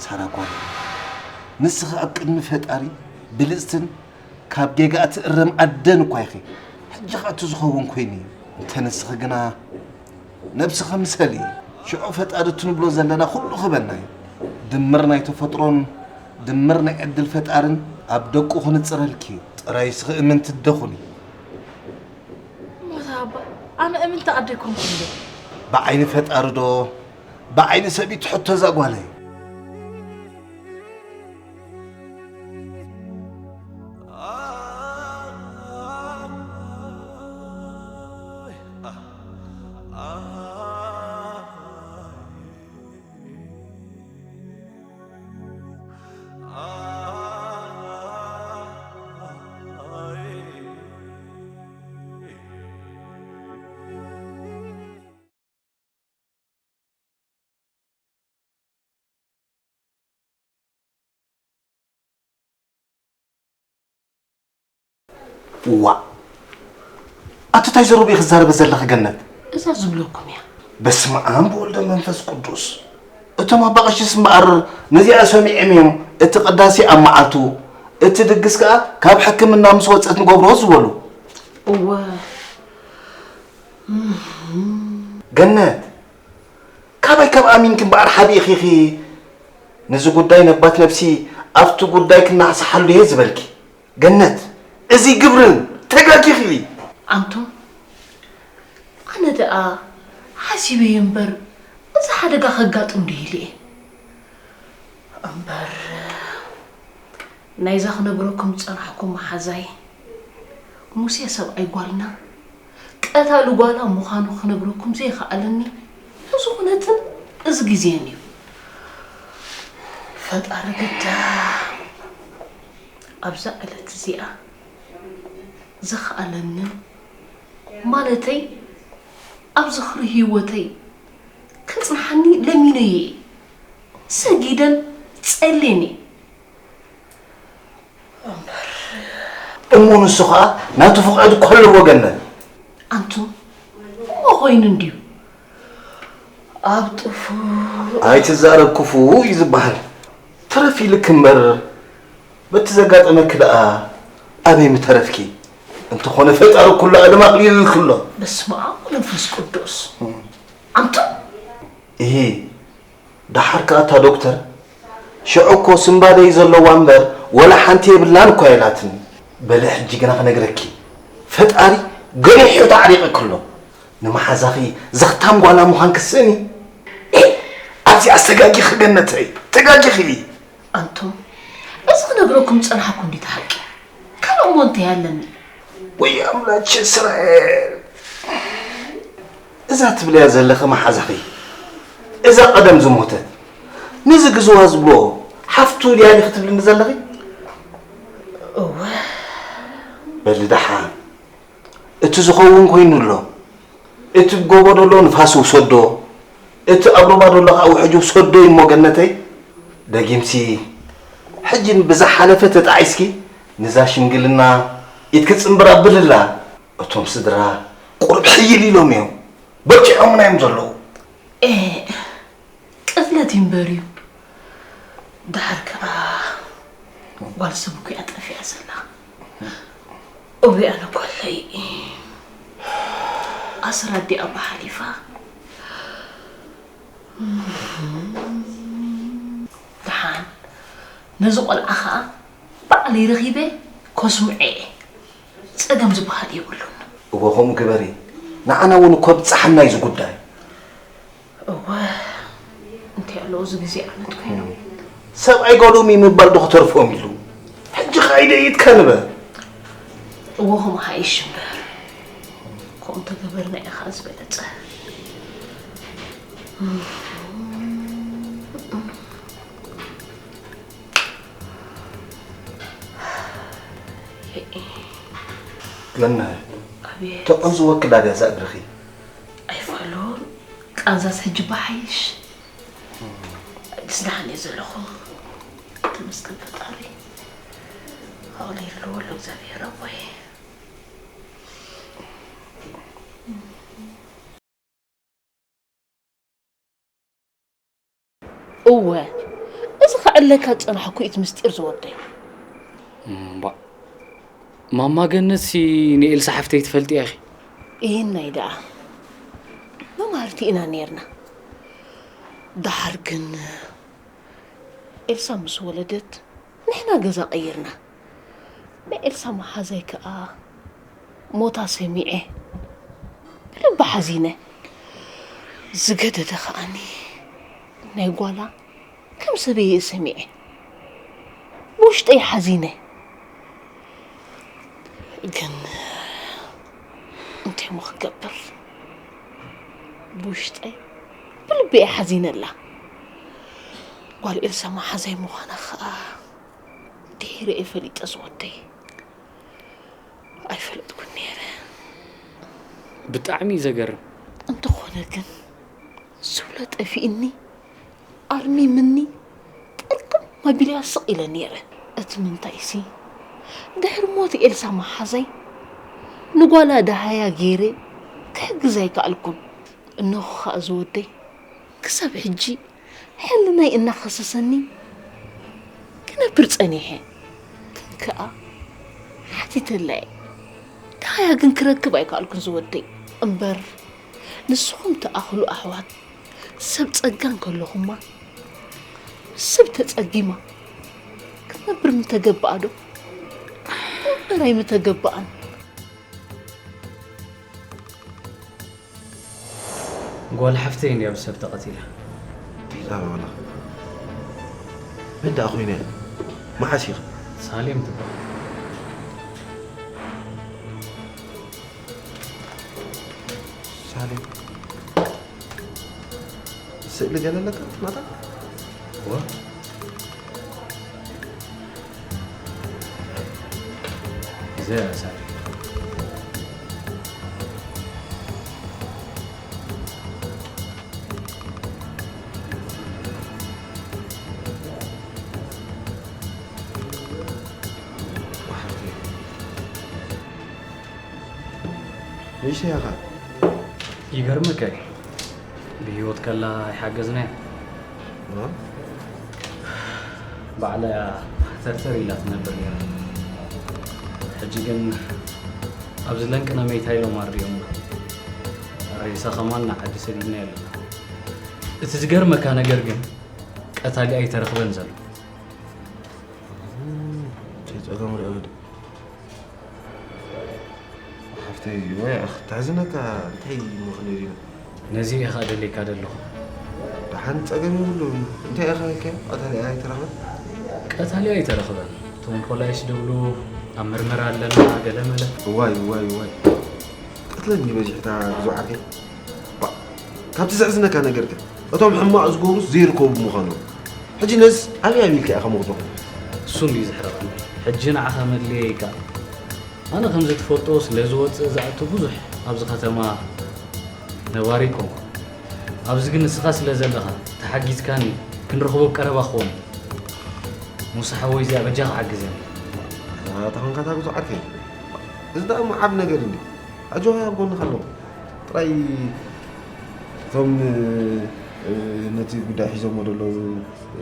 ሳራ ጓል፣ ንስኺ ኣብ ቅድሚ ፈጣሪ ብልጽትን ካብ ጌጋ እትእረም ኣደን እኳ ኢኺ። ሕጂ ኸኣ እቲ ዝኸውን ኮይኑ እዩ። እንተ ንስኺ ግና ነብስኺ ምሰሊ። ሽዑ ፈጣሪ እቲ ንብሎ ዘለና ኩሉ ክበና እዩ። ድምር ናይ ተፈጥሮን ድምር ናይ ዕድል ፈጣርን ኣብ ደቁ ክንጽረልኪ እዩ። ጥራይ እስኺ እምንቲ እደ ኩኒ። ሞት ኣባ፣ ኣነ እምንቲ ኣደ ኣይኮንኩን ዶ? ብዓይኒ ፈጣሪ ዶ ብዓይኒ ሰብ እዩ ትሕቶ እዛ ጓለይ? ዋ፣ ኣቲ እንታይ ዘረቡ ኢኺ ትዛረቢ ዘለኺ ገነት? እዛ ዝብለኩም እያ። በስመ ኣብ ወወልድ ወመንፈስ ቅዱስ። እቶም ኣባ ቀሺስ እምበኣር ነዚኣ ሰሚዖም እዮም እቲ ቅዳሴ ኣብ መዓልቱ፣ እቲ ድግስ ከኣ ካብ ሕክምና ምስ ወጸት ንገብሮ ዝበሉ። እወ። ገነት፣ ካባይ ካብ ኣሚንኪ እምበኣር ሓቢእኺ ኢኺ ነዚ ጉዳይ ነባት ነብሲ ኣብቲ ጉዳይ ክነሓስሓሉ እየ ዝበልኪ? ገነት፣ እዚ ግብርን ተጋጊኺ። ኣንቱም፣ ኣነ ደኣ ሓሲበዮ እምበር፣ እዚ ሓደጋ ከጋጥም ድዩ ኢለ እየ። እምበር፣ ናይዛ ክነግረኩም ዝጸናሕኩ መሓዛይ፣ ሙሴ ሰብኣይ ጓልና፣ ቀታሊ ጓላ ምዃኑ ክነግረኩም ዘይከኣለኒ፣ እዚ ኩነትን እዚ ግዜን እዩ። ፈጣሪ ግዳ ኣብዛ ዕለት እዚኣ ዝኸኣለንን፣ ማለተይ፣ ኣብ ዝኽሪ ህይወተይ ከጽንሓኒ ለሚነዮ እየ። ሰጊደን ጸልየን እየ። እሞ ንሱ ኸኣ ናቱ ፍቓድ እኮ ኣለዎ ገነት። ኣንቱም፣ እሞ ኾይኑ እንድዩ። ኣብ ጥፉእ ኣይትዛረብ ክፉእ እዩ ዝበሃል። ተረፍ ኢልክ እምበር፣ በቲ ዘጋጠመኪ ደኣ ኣበይ ምተረፍኪ? እንተኾነ ፈጣሪ ኩሉ ዓለም ኣቕሊልልኪ ኣሎ። በስመ ኣብ ወመንፈስ ቅዱስ። እም። ኣንቱም፣ እሂ፣ ደሓር ከኣ እታ ዶክተር፣ ሽዑ እኮ ስንባደ እዩ ዘለዋ እምበር፣ ወላ ሓንቲ የብላን እኮ ኣይላትን። በሊ ሕጂ ግና ክነግረኪ፣ ፈጣሪ ገኒሑ ተዓሪቐኪ ኣሎ። ንመሓዛኺ ዘኽታም ጓላ ምዃንኪ ስእኒ። ኤ፣ ኣብዚኣስ ተጋጊኺ ገነተይ፣ ተጋጊኺ። ኣንቱም፣ እዚ ክነግረኩም ዝጸናሕኩ እንድዩ እቲ ሓቂ። ካልእ እሞ እንታይ ኣለኒ? ወይ ኣምላክ እስራኤል፣ እዛ ትብልያ ዘለኺ መሓዛኺ፣ እዛ ቀደም ዝሞተት፣ ነዚ ግዝዋ ዝብሎ ሓፍቱ ድያ ኢኺ ትብልኒ ዘለኺ? እወ። በሊ ደሓን፣ እቲ ዝኸውን ኮይኑ ኣሎ። እቲ ብጎቦ ዘሎ ንፋስ ውሰዶ፣ እቲ ኣብ ሩባ ዘሎ ኸዓ ውሕጅ ውሰዶ እዩ እሞ ገነተይ። ደጊምሲ፣ ሕጂ ብዝሓለፈ ተጣዒስኪ፣ ንዛ ሽምግልና ኢድኪ ጽንብር ኣብልላ። እቶም ስድራ ቁሩብ ሕይል ኢሎም እዮም፣ በርቲዖምና እዮም ዘለዉ። ኤእ፣ ቅትለት እዩ እምበር እዩ። ደሓር ከኣ ጓል ሰብ እኮ እያ ጠፊኣ ዘላ። እወ ኣነ ጓለይ ኣስር ኣዲኣ ብሓሊፋ። ደሓን ነዚ ቆልዓ ኸኣ ባዕለይ ረኺበ ከስምዖ እየ። ጸገም ዝበሃል የብሉን። እወ ከምኡ ግበሪ። ንዓና እውን እኮ ብጽሓና እዩ እዚ ጉዳይ። እወ፣ እንታይ ኣሎ እዚ ግዜ ዓመት ኮይኑ። ሰብኣይ ጓሎም እዩ ምባል ዶ ክተርፎም ኢሉ? ሕጂ ኸኣ ኢደ ኢድካ ንበር። እወ፣ ከምኡ ሓይሽ እምበር። ከምኡ እንተገበርና እዩ ኸኣ ዝበለጸ። ገናይ፣ ኣቤት። ተቐንዝወኪ ዳድያ እዛ እግርኺ? ኣይፋሉን። ቃንዛስ ሕጂ ብሓይሽ። ሕጅስ ደሓን እየ ዘለኹ። ተመስገን ፈጣሪ። ኣቕሊልዎ ኣሎ እግዚኣብሔር ኣቦይ። እወ፣ እዚ ከዕለካ ዝጸናሕኩ እቲ ምስጢር ዝወደይ። እምባእ፣ ማማ ገነትሲ ንኤልሳ ሓፍተይ ትፈልጥያ ኢኺ? ይህናይ ደኣ መማህርቲ ኢና ነይርና። ደሓር ግን ኤልሳ ምስ ወለደት ንሕና ገዛ ቀይርና። ናይ ኤልሳ መሓዛይ ከኣ ሞታ ሰሚዐ ብልቢ ሓዚነ። ዝገደደ ከኣኒ ናይ ጓላ ከም ሰበየ ሰሚዐ ብውሽጠይ ሓዚነ። ግን እንታይ ሞ ክገብር፣ ብውሽጠይ ብልቢ እየ ሓዚነላ። ጓል ኤልሳ መሓዛይ ምዃና ከኣ ድሒረ እየ ፈሊጠ ዝወደይ። ኣይፈለጥኩን ነይረ። ብጣዕሚ እዩ ዘገርም። እንተኾነ ግን ዝብሎ ጠፊእኒ፣ ኣርሚምኒ፣ ጥርቅም ኣቢለያ ስቕ ኢለ ነይረ። እቲ ምንታይሲ ድሕሪ ሞት ኤልሳ መሓዛይ ንጓላ ደሃያ ገይረ ክሕግዝ ኣይከኣልኩን። እነሆ ኸኣ ዝወደይ ክሳብ ሕጂ ሕልናይ እናኸሰሰኒ ክነብር ጸኒሐ። ግን ከኣ ሓቲተላ እየ። ደሃያ ግን ክረክብ ኣይከኣልኩን ዝወደይ። እምበር ንስኹም ትኣኽሉ ኣሕዋት ሰብ ጸጋ እንከለኹማ ሰብ ተጸጊማ ክትነብር ምተገብኣ ዶ? እምበር ኣይምተገብኣን። ጓል ሓፍተይ እንድያ ብሰብ ተቐቲላ። ዛረባና መን ደኣ ኮይነ መሓስ ኢኻ? ሳሌም ትበሃል። ሳሌም ስእሊ ገለ ኣለካ ናታ? ዋ፣ እዚኣ እያ ሳሌም። ንእሽተይ ኢኻ። ይገርመካ እዩ፣ ብህይወት ከላ ኣይሓገዝናያ። እ? ባዕላ እያ ተርተር ኢላ ትነብር ነይራ። ሕጂ ግን ኣብዚ ለንቅነ መይታ ኢሎም ኣሪኦምና። ሬሳ ከማን ንዓዲ ሰዲድና ኣለና። እቲ ዝገርመካ ነገር ግን ቀታሊ ኣይተረኽበን ዘሎ። እቲ ጸገም ርአ ወዲ ሓፍተይ ወይ ኣኽ ተሕዝነካ እንታይ ምኽንያት እዩ? ነዚ ኢኻ ደሊካ ደለኹ። ደሓን ጸገም የብሉን። እንታይ ኢኻ ኢልካዮ? ቀታሊ ኣይተረኽበን? ቀታሊ ኣይተረኽበን። እቶም ፖላይስ ደብሉ ኣብ ምርመራ ኣለና ገለመለ። እዋይ እዋይ እዋይ ቅትለኒ በዚሕታ ግዙ ዓርከይ። ባ፣ ካብቲ ዘሕዝነካ ነገር ከ እቶም ሕማቕ ዝገብሩስ ዘይርከቡ ምዃኖም። ሕጂ ነዚ ኣበይ ኣቢልካ ኢኻ ምኽንኹም? እሱ እንድዩ ዘሕርቐኒ። ሕጂ ንዓኻ መድልየ ይከኣል። ኣነ ከምዚ ትፈልጦ ስለ ዝወፅእ ዝኣቱ ብዙሕ ኣብዚ ከተማ ነባሪ ኣይኮንኩን። ኣብዚ ግን ንስኻ ስለ ዘለኻ ተሓጊዝካኒ ክንረኽቦ ቀረባ ክኸውን እዩ። ሙሳ ሓወይ እዚኣ በጃኻ ሓግዘኒ። ኣታ ተኾንካ እታ ግዙ ዓርከይ። እዚ ደኣ እሞ ዓቢ ነገር እንድዩ። ኣጆኻ ኣብ ጎንኻ ኣለኹ። ጥራይ እቶም እ፣ ነቲ ጉዳይ ሒዞሞ ዘለዉ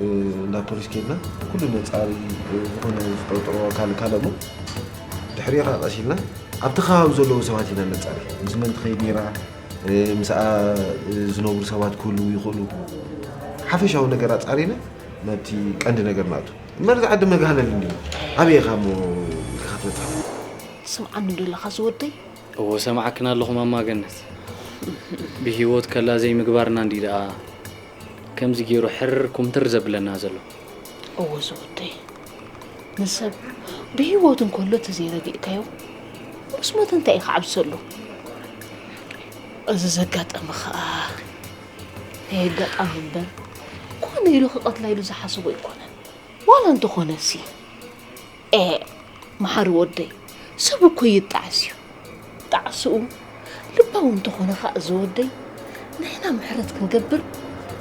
እ፣ እንዳ ፖሊስ ከድና ኩሉ ነጻሪ እ፣ ዝኾነ ዝጠርጥሮ ኣካል ካለ እሞ ድሕሪኻ ቀስ ኢልና ኣብቲ ከባቢ ዘለዉ ሰባት ኢና ነጻሪ። ምስ መን ትኸይድ ነይራ፣ እ፣ ምስኣ እ፣ ዝነብሩ ሰባት ክህልዉ ይኽእሉ። ሓፈሻዊ ነገር ኣጻሪና ናብቲ ቀንዲ ነገር ንኣቱ። እምበር እዚ ዓዲ መግሃነል እንድዩ። ኣበይ ኢኻ እሞ ኢልካ ክትበጽሕ? ትሰምዓኒ ዶ ኣለኻ ዝወደይ? እዎ ሰማዕክን ኣለኹ ማማ ገነት። ብህይወት ከላ ዘይምግባርና እንዲ ደኣ ከምዚ ገይሩ ሕር ኩምትር ዘብለና ዘሎ። እዎ ዝወደይ፣ ንሰብ ብህይወቱ እንከሎ ተዘይረዲእካዮ ምስ ሞተ እንታይ እዩ ክዓብሰሉ? እዚ ዘጋጠመ ኸኣ ናይ ኣጋጣሚ እምበር ኮነ ኢሉ ክቐትላ ኢሉ ዝሓሰቦ ኣይኮነን። ዋላ እንተኾነሲ ኤ መሓሪ ወደይ፣ ሰብ እኮ ይጣዓስ እዩ። ጣዕስኡ ልባዊ እንተኾነ ኸኣ ዝወደይ፣ ንሕና ምሕረት ክንገብር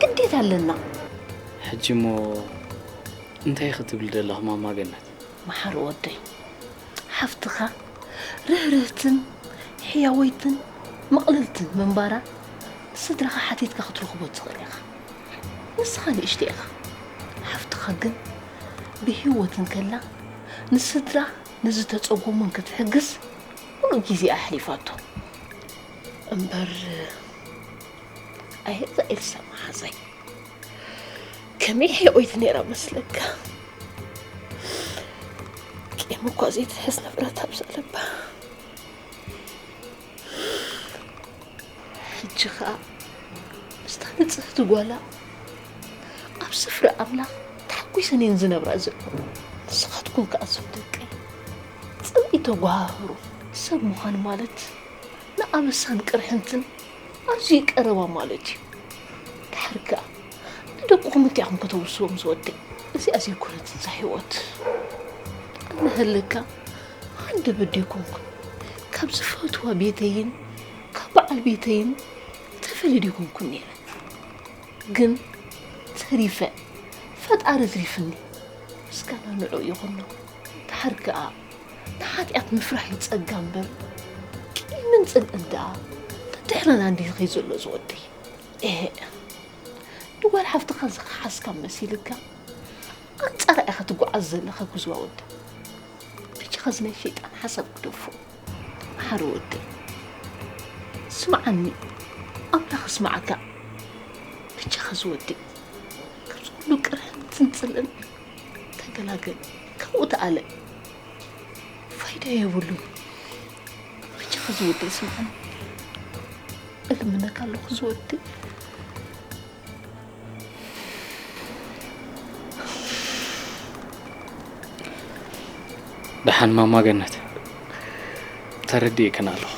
ግዴታ ኣለና። ሕጂ እሞ እንታይ ክትብሊ ደለኹ ማማ ገነት? መሓሪ ወደይ፣ ሓፍትኻ ርህርህትን ሕያወይትን ምቕልልትን ምንባራ ንስድራኻ ሓቲትካ ክትረኽቦ ትኽእል ኢኻ። ንስኻ ንእሽተይ ኢኻ። ሓፍትኻ ግን ብህይወት እንከላ ንስድራ ንዝተጸጎሙን ክትሕግዝ ምሉእ ግዜ ኣሕሊፋቶ። እምበር ኣየዛ ኤልሳ መሓዛይ ከመይ ሕቆይት ነይራ መስለካ። ቂም እኳ ዘይትሕዝ ንፍረት ኣብ ዘለባ ሕጂ ኸኣ ምስታ ንጽህቲ ጓላ ኣብ ስፍራ ኣምላኽ ተሓጒሰን እየን ዝነብራ ዘለዋ። ንስኻትኩም ከኣ እዞም ደቀይ ጽምኢ ተጓሃህሩ። ሰብ ምዃን ማለት ንኣበሳን ቅርሕንትን ኣዝዩ ቀረባ ማለት እዩ። ድሓር ከኣ ንደቅኹም እንታይ ኢኹም ከተውርስዎም ዝወደይ? እዚኣ ዘይኮነትን እዛ ህይወት። ኣነ ሃለካ ሃንደበት ደይኮንኩን ካብ ዝፈትዋ ቤተይን ካብ በዓል ቤተይን ተፈልየ ደይኮንኩን ነይረ። ግን ተሪፈ፣ ፈጣሪ ኣትሪፍኒ። ምስጋና ንዕኡ ይኹኖ። ድሓር ከኣ ንሓጢኣት ምፍራሕ እዩ ጸጋ እምበር ቂምን ጽልእን ደኣ ደድሕረና እንድዩ ዝኸይድ ዘሎ ዝወደይ። ኤእ ንጓል ሓፍትኻ ዝኸሓስካ መሲልካ ኣንጻራ ኢኻ ትጓዓዝ ዘለኻ ጉዝባ ወደይ። በጃኻ እዚ ናይ ሸይጣን ሓሳብ ግደፎ። መሓሪ ወደይ ስምዓኒ፣ ኣምላኽ ይስምዓካ። በጃኻ ዝወደይ ካብዚ ኩሉ ቅርሕንትን ጽልእን ተገላገል፣ ካብኡ ተኣለ። ፋይዳ የብሉን። በጃኻ ዝወደይ ስምዓኒ፣ እልምነካ ኣለኹ ዝወደይ። ደሓን ማማ ገነት፣ ተረዲእክን ኣለኹ።